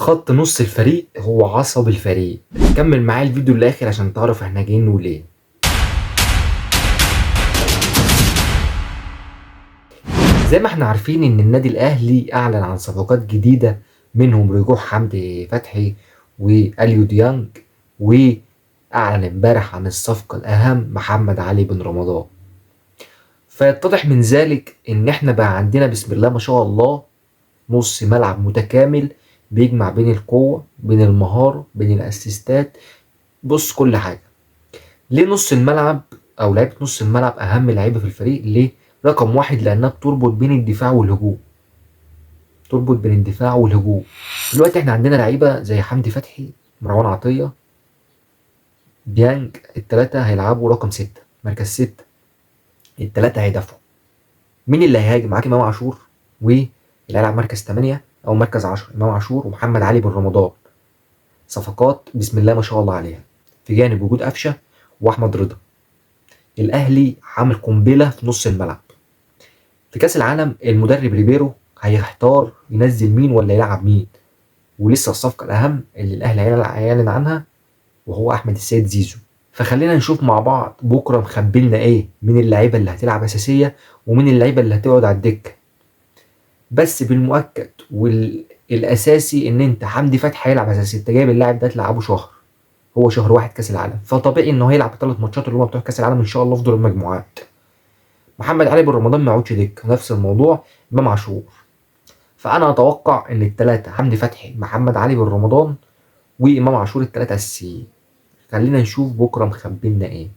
خط نص الفريق هو عصب الفريق. كمل معايا الفيديو للاخر عشان تعرف احنا جايين نقول ايه. زي ما احنا عارفين ان النادي الاهلي اعلن عن صفقات جديدة، منهم رجوع حمدي فتحي واليو ديانج، واعلن امبارح عن الصفقة الاهم محمد علي بن رمضان. فيتضح من ذلك ان احنا بقى عندنا بسم الله ما شاء الله نص ملعب متكامل بيجمع بين القوة بين المهارة بين الاسيستات، بص كل حاجة. ليه نص الملعب او لعيبة نص الملعب اهم لعيبة في الفريق؟ ليه؟ رقم واحد لانها بتربط بين الدفاع والهجوم، تربط بين الدفاع والهجوم. دلوقتي احنا عندنا لعيبة زي حمدي فتحي، مروان عطية، ديانج، التلاتة هيلعبوا رقم 6، مركز 6، التلاتة هيدافعوا. مين اللي هيهاجم؟ معاك امام عاشور واللي هيلعب مركز 8 او مركز 10، امام عاشور ومحمد علي بن رمضان. صفقات بسم الله ما شاء الله عليها، في جانب وجود قفشه واحمد رضا. الاهلي عامل قنبلة في نص الملعب. في كاس العالم المدرب ريبيرو هيحتار ينزل مين ولا يلعب مين، ولسه الصفقة الاهم اللي الاهلي هيعلن عنها وهو احمد السيد زيزو. فخلينا نشوف مع بعض بكره مخبلنا ايه، مين اللعيبة اللي هتلعب اساسية ومين اللعيبة اللي هتقعد على الدكة. بس بالمؤكد والاساسي ان انت حمدي فتحي هيلعب اساسي، انت جايب اللاعب ده تلعبه شهر، هو شهر واحد كاس العالم، فطبيعي انه هيلعب الثلاث ماتشات اللي هم بتوع كاس العالم ان شاء الله في دور المجموعات. محمد علي بن رمضان ما يقعدش دكه، نفس الموضوع امام عاشور. فانا اتوقع ان الثلاثة حمدي فتحي، محمد علي بن رمضان، وامام عاشور الثلاثة اساسيين. خلينا نشوف بكره مخبينا ايه.